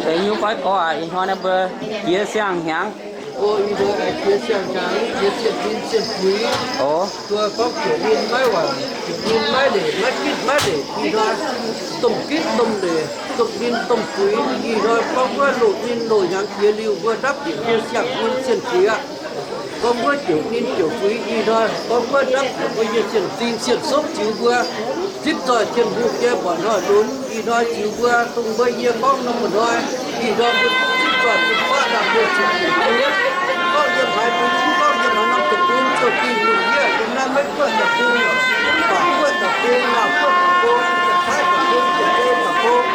Deix nyungc goiv gorx aac, ih hnoi naaiv mbuo jiex siang-hnyangx. O, ih hnoi jiex siang-hnyangx, jiex zienh ninh zienh fuix. O, mbuo gorngv ziouc ninh maiv waanc, ziouc ninh maiv leic, maiv gitv maiv leic, ih hnoi domh gitv domh leic, domh ninh domh fuix. Ih hnoi gorngv wuov loz-ninh loz-hnyangx jiex liuz, mbuo ndapv bieqc mbuo siang-hnyangx zienh fuix aqv. Gorngv wuov ziouc ninh ziouc fuix. Ih hnoi gorngv wuov ndapv bieqc mbuo nyei sienh zingh sienh sopv ziux mbuo zipv zoih Tin-Hungh nyei mba'hnoi lunx. Ih hnoi ziux mbuo dongh mbuo yie gorngv norm mba'hnoi. Ih hnoi mbuo zipv zoih fun-faqv ndaamv-hnyouv ziepc nyeic bung, gorngv yiem haaix bung, gorngv yiem haaix norm deic-bung, Zouv-Dingh, Lungh Ndiev, yiem naaiv Meiv Guoqv deic-bung, Baac Guoqv deic-bung, Laauh Guoqv deic-bung, Janx-Taiv deic-bung, Janx-Zei deic-bung.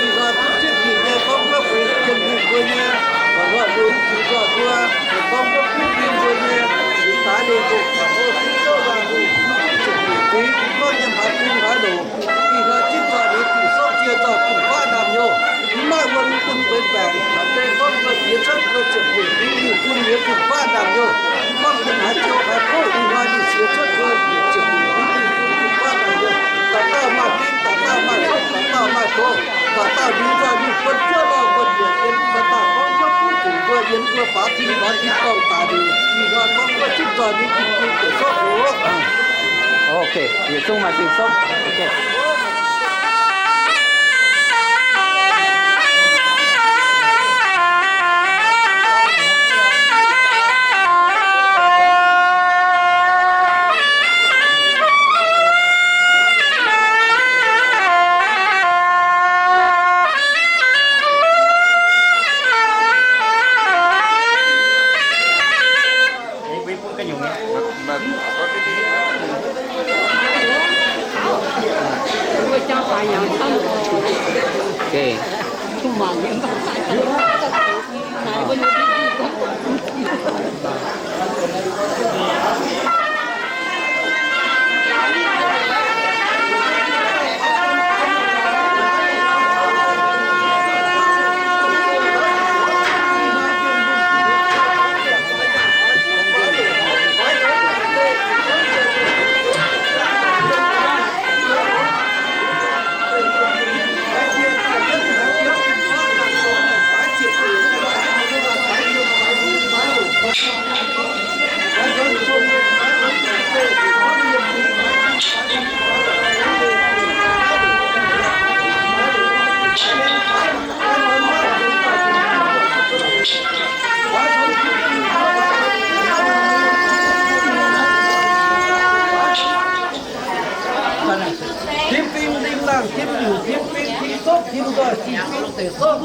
Ih hnoi duqv zipv nyeic nyei gorngv wuov fuix Tin-Hungh mbuo nyei mba'hnoi lunx ziux zoih mbuo, gorngv wuov kuv bun mbuo nyei, daaih ninh mbuo guangc mbuo zipv zoih waac-hungh, ziepc nyeic bung, gorngv yiem haaix bung haaix longc. Ih hnoi zipv zoih ninh diuc sopv jiex zoih fun-faqv ndaamv-hnyouv, mv maaih wuom bun benx baengc. Haaix deix gorngv mbuo jiex cuotv mbuo ziepc nyeic bung liuh bun nyei fun-faqv ndaamv-hnyouv, gorngv yiem haaix ziouc haaix kouv, ih hnoi ninh jiex cuotv mbuo ziepc nyeic bung liuh bun fun-faqv ndaamv-hnyouv. Dauh dauh maaih fim, dauh dauh maaih sopv, dauh dauh maaih gox, dauh dauh liuz nzoih mingh buonv zuov lauh mbuo njiec yiem mbuo daaih gorngv wuov kuv func mbuo yiem mbuo faaux tin faaux tin dorngh daaih liuz, ih hnoi gorngv wuov zipv zoih ninh diuc diuc sopv oc. Ok, yietc zungv maaih diuc sopv. Ok. Tim fing, tim laangh, tim liuc, tim fing, tim sopv, tim nzoih, tim fing deic sopv.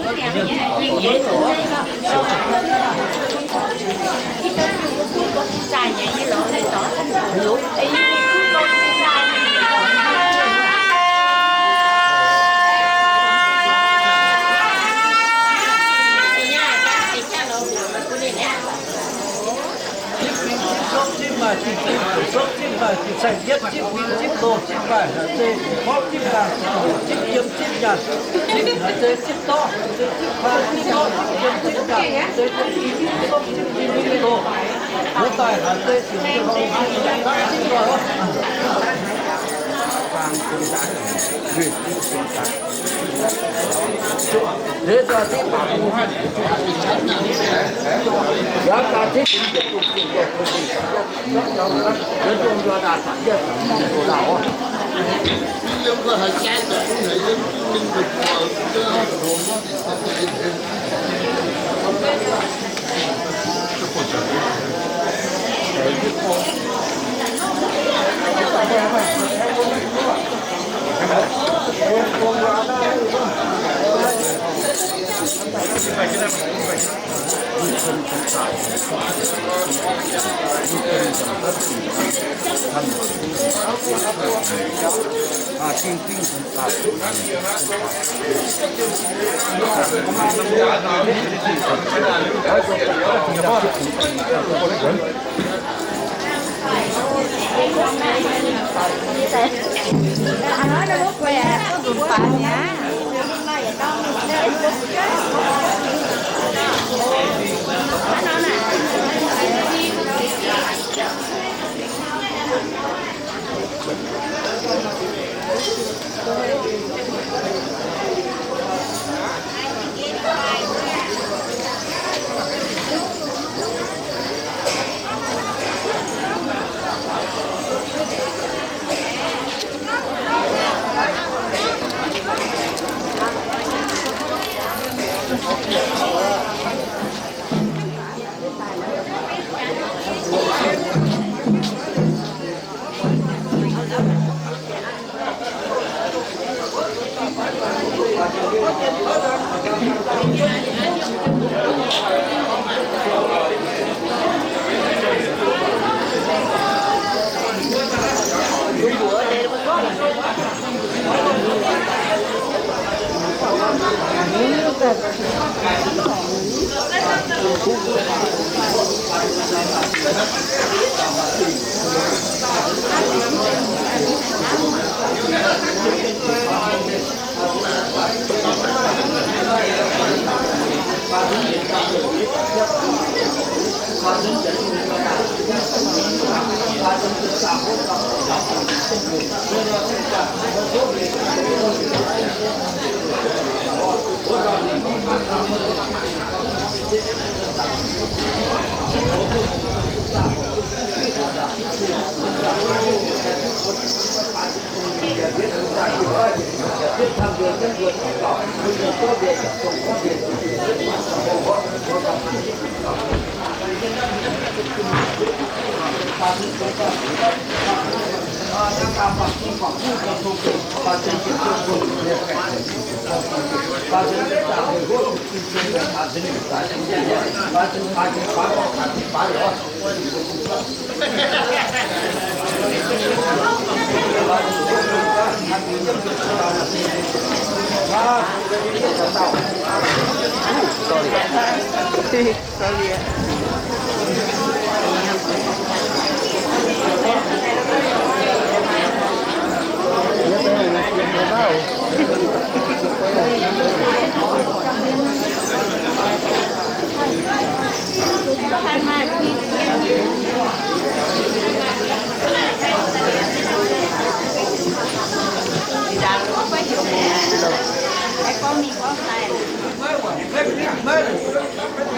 Zipv fing, zipv sopv, zipv maaih, zipv fing, zipv sopv, zipv maaih, zipv saeng-yietv, zipv fing, zipv loh, zipv maaih, haaix zei zipv gorngv, zipv laangh, zipv liuc, zipv yiem, zipv nyaanh, zipv haaix zei zipv dorv, haaix zei zipv faang, zipv dorv, zipv yiem, zipv nyaanh, haaix zei zipv fing, zipv sopv, zipv fing, zipv loh. Mbuo daaih haaix zei zipv, zipv loh, zipv nyaanh, zipv dorv.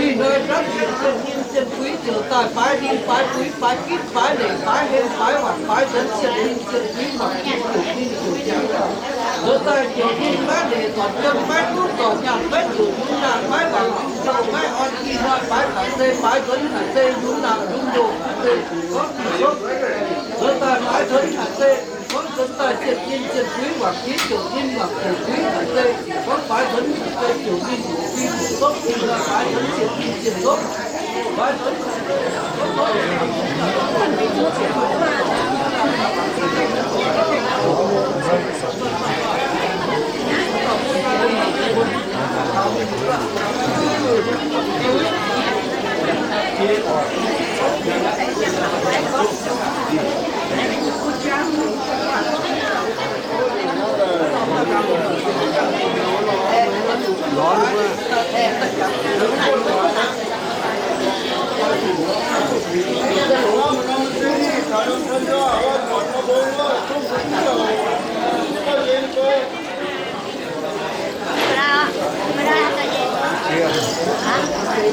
Ih hnoi dapv yietc zienh ninh zienh buix ziouc daaih faix ninh faix buix faix gitv faix leic faix hlen faix waanc faix nzuonx zienh ninh zienh buix mangc ninh ziouc ninh ziouc jangx. Nzuonx daaih ziouc ninh maiv leic zornc jiem maiv duqv zornc nyaanh maiv zuqc yungz naanc maiv waanc yungz youh maiv orn ih hnoi faix haic se faix nzuonx haic se yungz naanc yungz youh haic se gorngv zuqc hopv. Nzuonx daaih faix nzuonx haic se gorngv nzuonx daaih zienh ninh zienh buix waanc jiex ziouc ninh waanc ziouc buix haic se gorngv faix nzuonx haic se ziouc ninh ziouc buix ziouc zopv ih hnoi faix nzuonx zienh ninh zienh zopv.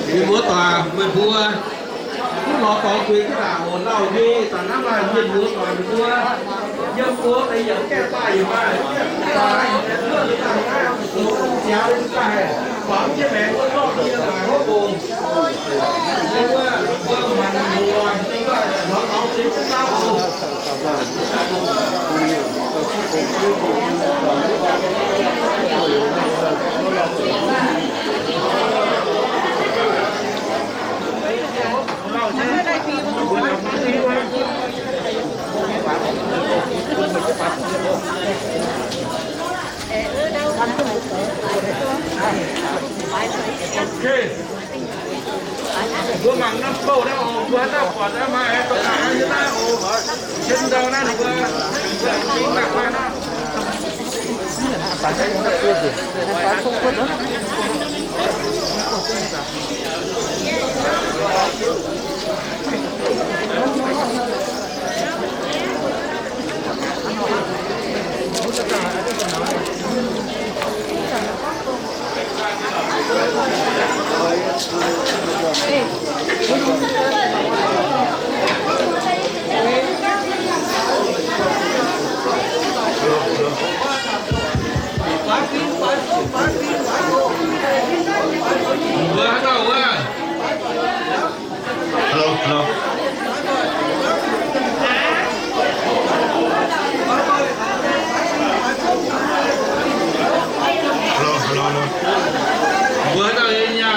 Mienh muoz-doic meih mbuo, mv lorz dorngx zuiz jienv ndaangc oc. Lauh nyei daaih hnangv maaih mienh muoz-doic meih mbuo yiem mbuo deix yietc gaengh daaih yietc maaih, yietc daaih yietc daaih, yietc daaih daaih, baamz jienv maengx wuov zorqv yie maaih hopv oc. Mbuo, mbuo maanc muoz-doic, mbuo lorz dorngx zuiz jienv ndaangc oc. Mbuo mangc norm bouh naaiv oc, mbuo haaix dauh buatc naaiv maaih aengx dorh daaih hietv naaiv oc. Cien ndau naaiv ninh mbuo, mbuo mingh mangc maaih naaiv.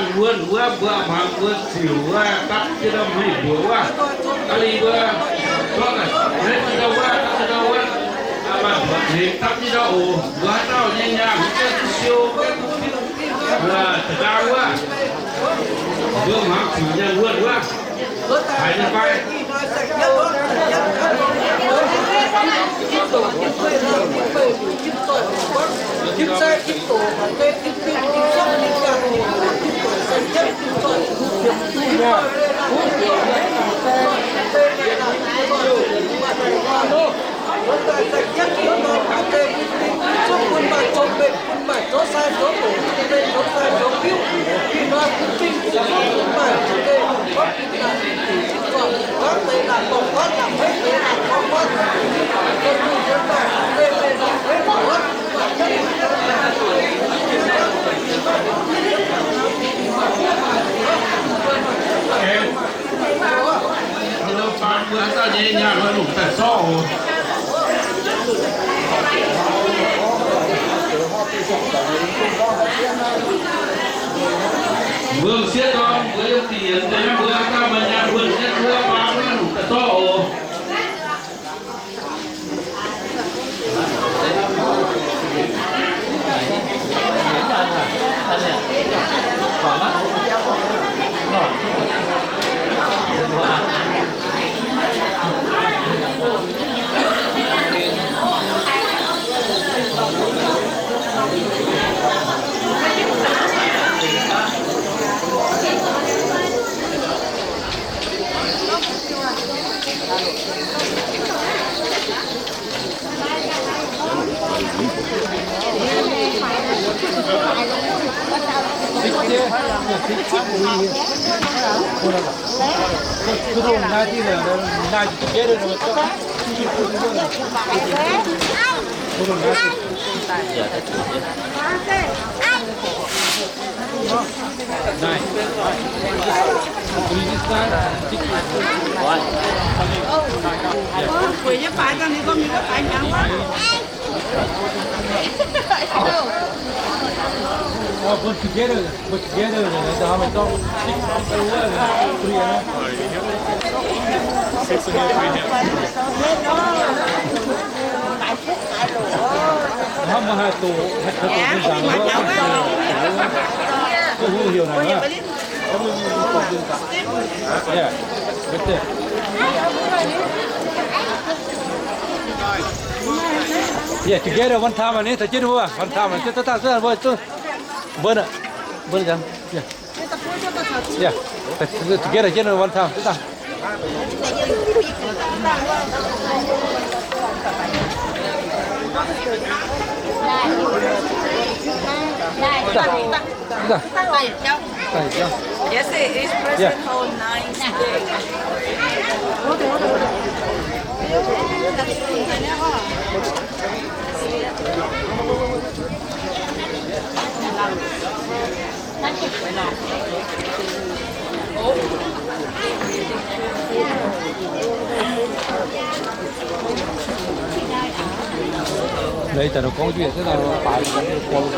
Wuonh wuov mbuo hmuangx mbuo ziouc wuov dapv jienv ndau hmei mbuoqc wuov, da'li mbuo zorqv naaiv jienv ndau wuov, dapv jienv ndau wuov, mbuoqc hmei dapv jienv ndau oc. Mbuo haaix dauh nyei nyaanh mv gaengh duqv siou, mbuo za'gengh wuov, mbuo hmuangx ziouc nyaanh wuonh wuov, haiz nyei fai? Mbuo m'sieqv dorn, mbuo yiem dingc yienx deix, mbuo haaix dauh maaih nyaanh wuonh nyei, mbuo baamz naaiv longc daaih zorqv oc. Put together, put together, then how many dog? Six, three, huh? Six and three, yeah. How much have to, have to do this, huh? Who, who here now, huh? Yeah, right there. Yeah, together one time, a'nyeiv, taux jienv wuov, one time, a'nyeiv, zuqc, zuqc, zuqc, zuqc, mbuo, mbuo, mbuo, yeah, yeah, together, jienv one time, zuqc, zuqc. Yes, it is present for nine days. Leiz daaih gorngv njiec, se daaih baaix gorngv.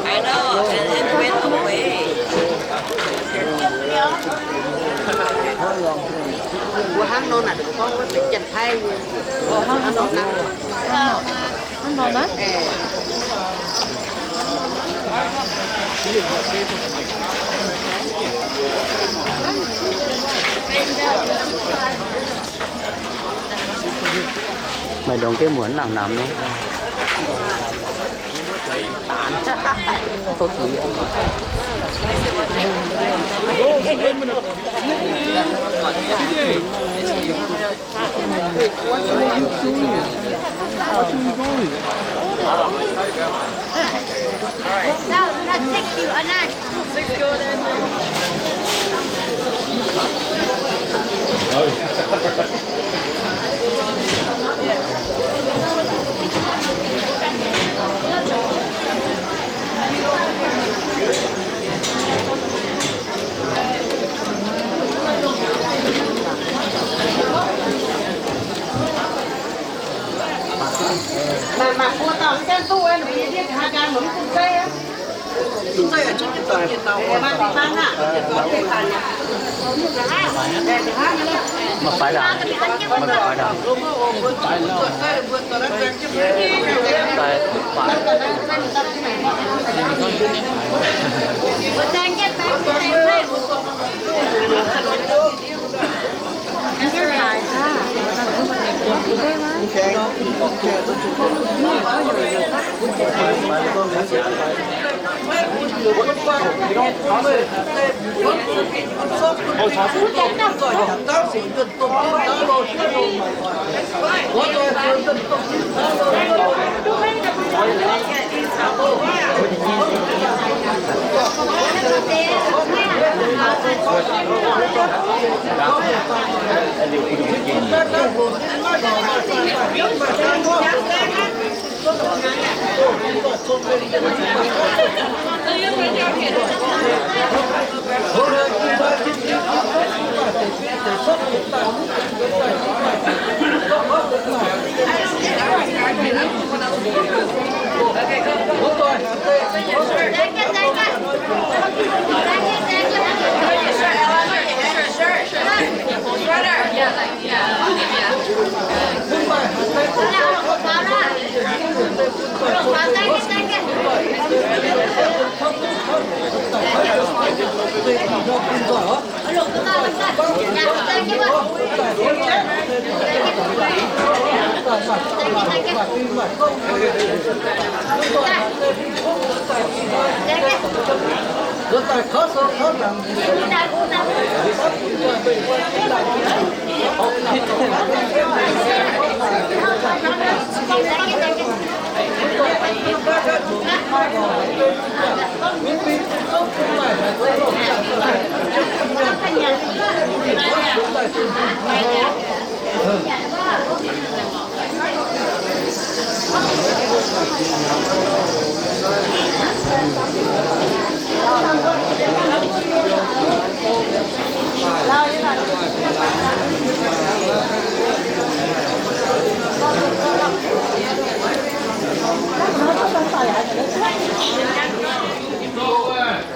I know, and it went away. Mbuo hnangv nor naaic, gorngv wuov benx Janx-Taiv nyei. Hnangv nor naaiv. Hnangv nor naaiv. Maaih ndongc jienv muonc nangc namx nyei.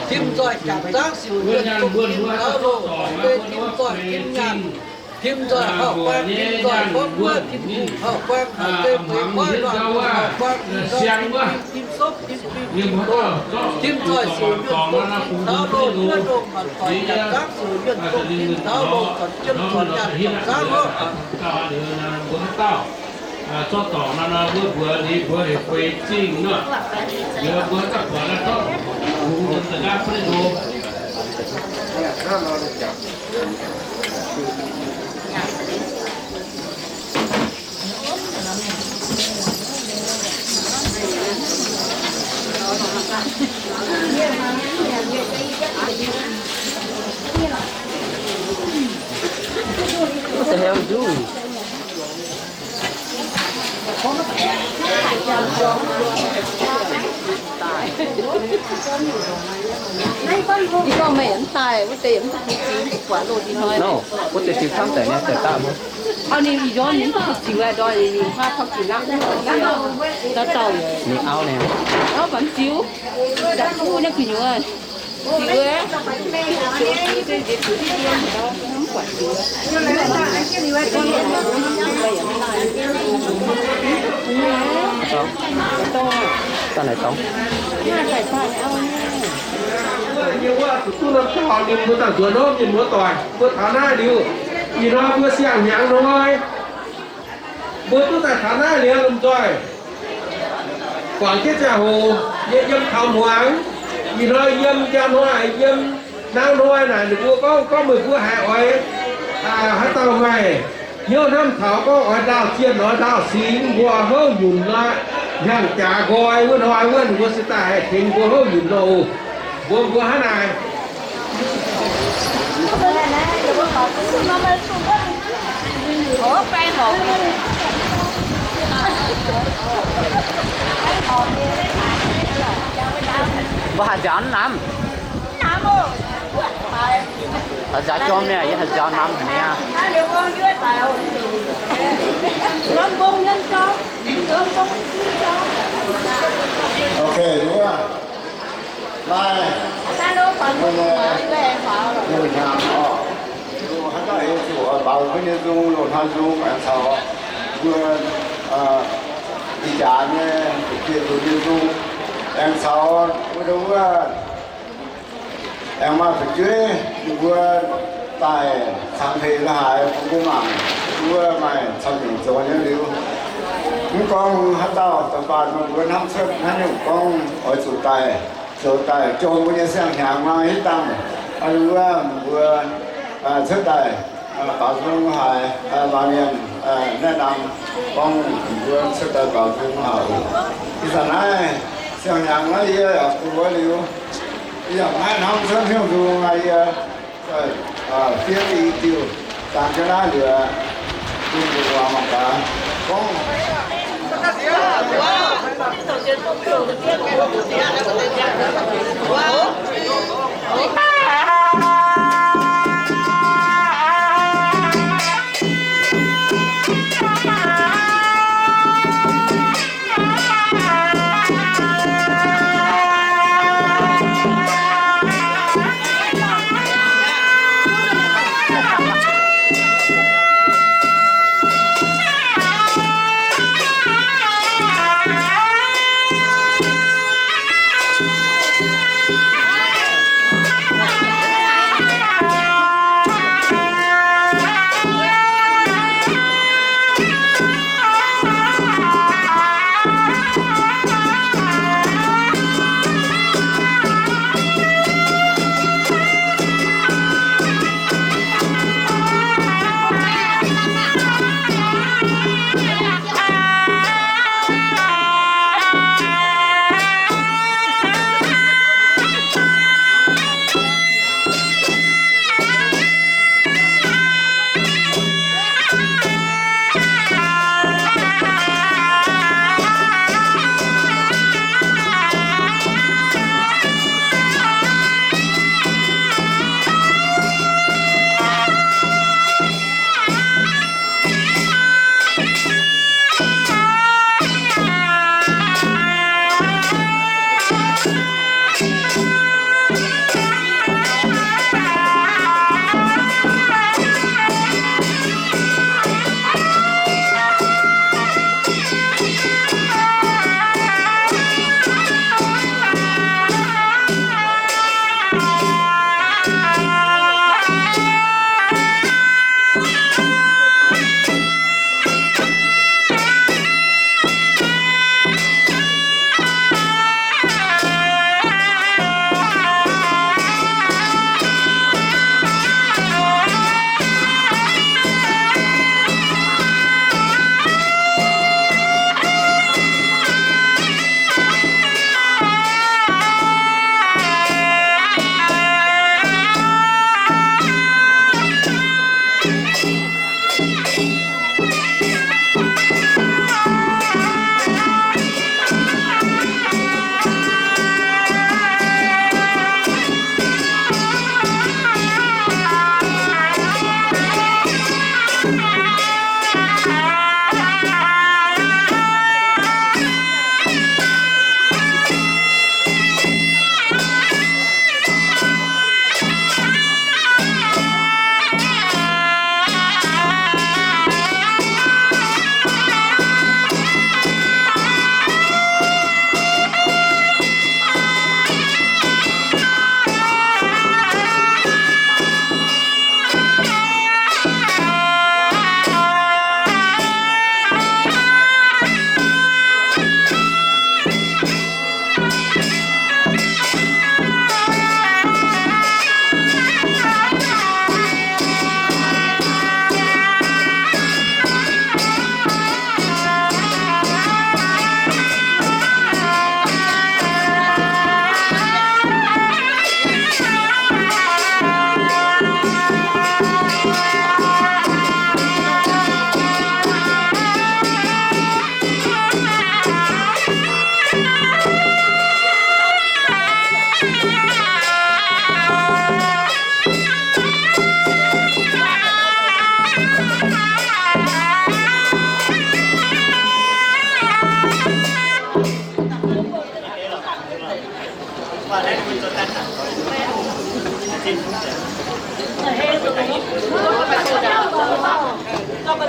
Tim zoih jangx zaangv siouc yuonh dongh tim taux loh, deix tim zoih tim nyanc, tim zoih hauv-guaang, tim zoih fopv wuov, tim hungh hauv-guaang, deix mueiz koiv luangh hauv-guaang, tim zoih tim fim, tim sopv, tim fim, tim zoih siouc yuonh dongh tim taux loh, yuonh dongh mangc doic jangx zaangv siouc yuonh dongh tim taux loh, corc jienv corc nyanc jangx zaangv loh. Zorqv dorngc nor, nor mbuo mbuox ninh mbuo heuc gueix zingh nor, yie mbuo zaqc buatc naaiv zorqv hungx daaih nqaapv bun ninh mbuo. What the hell you doing? Ih gorngv meih mv daaih, wuov deix mv duqv zingx, buatc loz-hnoi. No, wuov deix zingx camv daic nyei, daaih daaih mbuo. Au, ninh ih ndorm ninh mv duqv zingx, ih ndorm ninh hnangv taux zingx laqv, daaih dauh ninh auv nyei. Auv mv ziux, daaih kuv nyei gu'nyuoz. Ninh wuov zuqc duqv norm dauh ninh mbuo daaih nzuonx nor, mienh muoz doic, mbuo taux naaiv liuz, ih hnoi mbuo siang-hnyangx hnoi, mbuo duqv daaih taux naaiv liuz lomh nzoih guangc jienv ziangh hoc, yiem taux hmuangx, ih hnoi yiem njang hnoi, yiem nangv hnoi naaic, ninh mbuo gorngv, gorngv meih mbuo haiz oix, haaix dauh maaih hnyouv hnamv taux gorngv oix ndaauh zienh oix ndaauh singx mbuo houv nyunc nor, hnyangx-jaax nqoi wuov hnoi wuov, ninh mbuo se daaih haih tengx mbuo houv nyunc nor oc. Mbuo, mbuo hnangv naaic. Mbuo haih nziaaux namx? Haih nziaaux jorm mi'aqv, yie haih nziaaux namx haic mi'aqv. Ok, wuov. Naaiv, mbuo nyei loz-hnoi hnyangx oc. Loz-hnoi haaix dauh heuc zuqc oix baaux mbuo nyei nzung, loz-hnoi nzung aengx caux mbuo ih jaax nyei fu'jueiv nzung, aengx caux mbuo ndau wuov aengx maaih fu'jueiv ninh mbuo daaih cangx heix la'haaix bun mbuo mangc, wuov maaih camv nyungc zoux nyei liuz. Mv gorngv haaix dauh da'faanh meih mbuo hnamv cuotv haaix nyungc gorngv oix zuqc daaih, zoux daaih jomc mbuo nyei siang-hnyangx nor, hitv dangh wuov mbuo cuotv daaih baaux nzung haaix, maaih mienh naaiv dangh gorngv mbuo cuotv daaih baaux nzung haaix oc. Ih zanc naaiv siang-hnyangx naaiv yie yaac bun wuov liuz, yie yaac maiv hnamv cuotv hnyouv nzung aqv. Yie fiev i diuh dangx jienv naaiv liuz, bun mbuo muangx mangc gaax gorngv.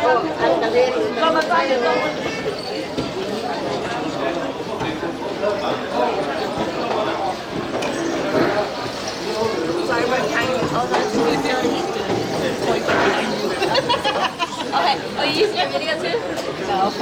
Okay. Oh, you using your video too? No.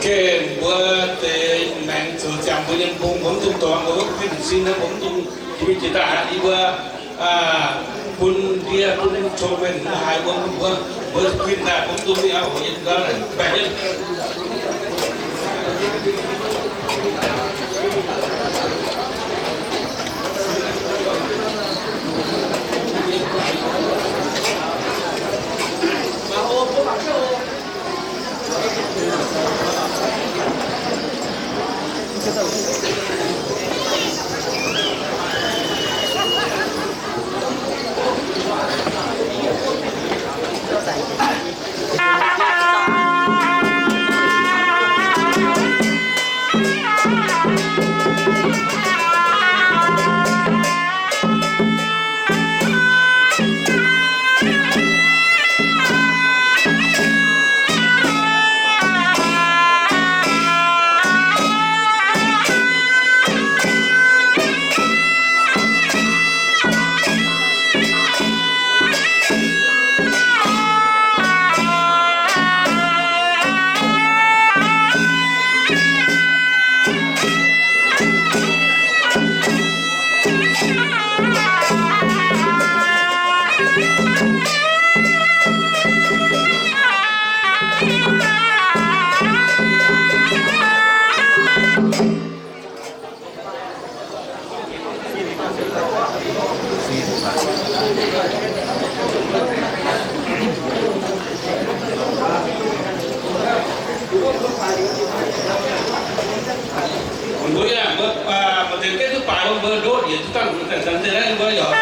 Gengh mbuo deix maengx zoux ziangx mbuo nyei bung, mbuo mv dungx dorngx, mbuo mv guinh sin, mbuo mv dungx jiex mingh jiex daaih aqv. Yie mbuo bun ndie bun cong-mengh mv haiz mbuo, mbuo, mbuo guinh daaih, mbuo mv dungx mingh aqv. Hoc nyei gau, baeqc nyei. Mbuo yaac mbuo, mbuo deix getv duqv baaix mbuo ndoqv yietc duqv dangh zanc deix naaiv mbuo yaac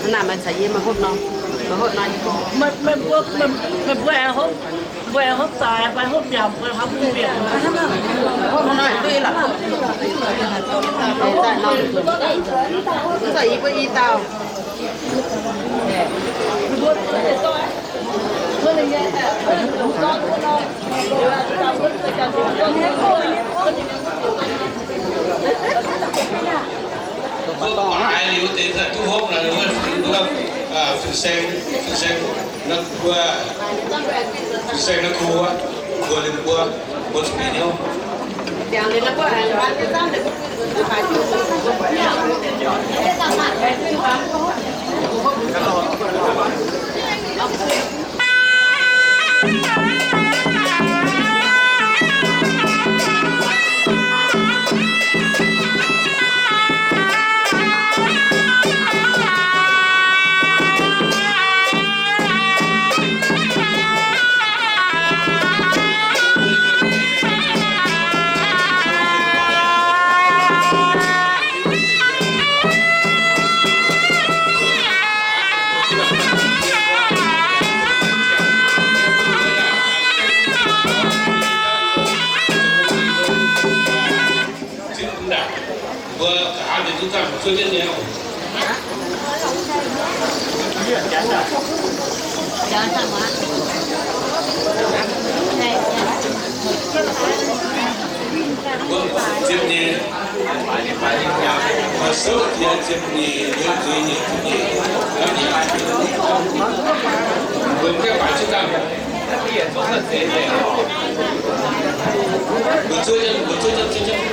Naaiv maaih caux yie maiv hopv nor, maiv hopv nor, meih mbuo, meih mbuo aengx hopv, mbuo aengx hopv zaaix fai hopv mbiaauc, mbuo hnamv mv mbiaauc. Hopv nor duqv lorqc. Daaih nor, mv baac yie mbuo i dauh. Mbuo baaix liuz deix duqv hopv naaic, fin-saeng, fin-saeng naaiv mbuo, fin-saeng naaiv mbuo, mbuo liemh mbuo, mbuo zuqc bieqc hnyouv. Mbuo ga'naaiv mienh duqv daaih zuov jienv nyei oc. Mbuo ziepc nyeic, souv diex ziepc nyeic, nzueic nyeic ziepc nyeic, mbuo gaengh baaix jienv daaih. Mbuo zuov jienv, mbuo zuov jienv, zuov jienv.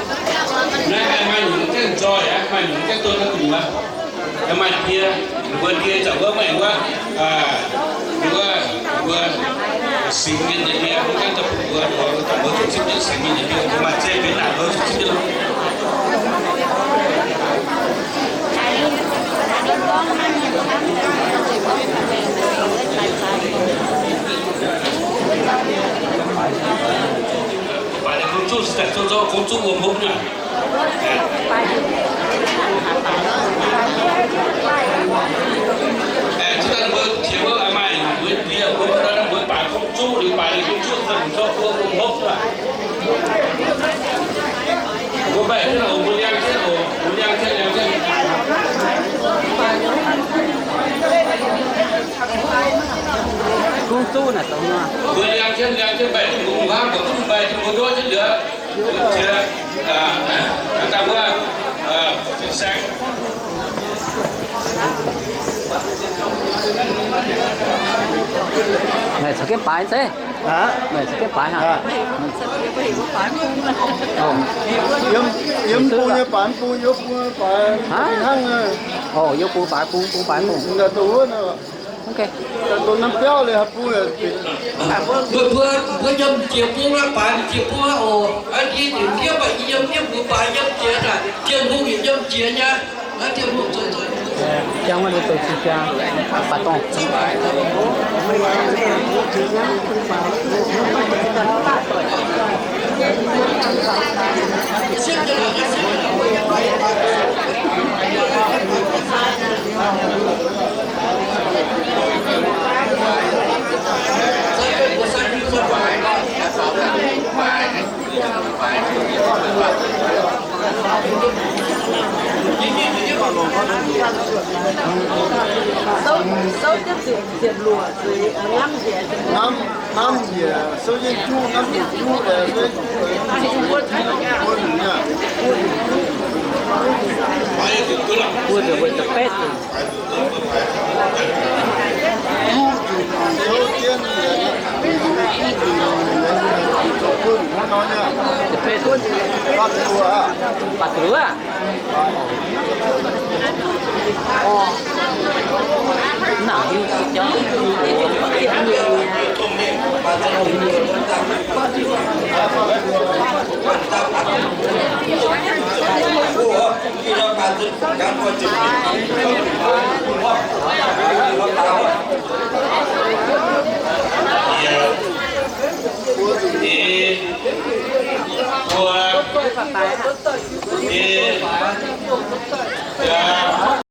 Naaiv maaih nyungc gaengh nzoih aqv, maaih nyungc gaengh dorh naaiv gu'nyuoz. Maaih ndie, mbuo ndie zauc wuov, maaih wuov, wuov, mbuo singx mienh nyei ndie, mbuo gaengh dorh bun mbuo, mbuo zuqc zipv jienv singx mienh nyei ndie, mbuo maaih zeiv benx naaic mbuo zuqc zipv jienv. Baaix deix gong zuqv se daaih zoux zoux gong zuqv wuom hopv nyei. Aengx zuqc daaih mbuo Mbuo liangx jienv, liangx jienv mbaih Tin-Hungh hmuangv, mbuo mv mbaih Tin-Hungh ndoqv jienv liuz, jiex, daaih mbuo, naaic caux jienv baaix zeiv. Naaic caux jienv baaix haic. Yiem, yiem bung nyei baaix, bung yiem bung baaix hnangv. Orqc, yiem bung baaix, bung, bung baaix bung. Mbuo, mbuo, mbuo yiem jiex bung aqv, baaix jiex bung aqv oc. Aa, yie ndiev mbuo baaix yiem jiex naaic, Tin-Hungh yaac yiem jiex nyei. Hnamv, hnamv njiec souv jienv juqv, hnamv njiec juqv, mbuo zuqc, mbuo zuqc, mbuo zuqc betv zuqc. Juqv zuqc, souv jienv njiec, juqv zuqc, zuqc bun hnangv nor nyei. Zuqc betv zuqc. Baac zuqc aqv.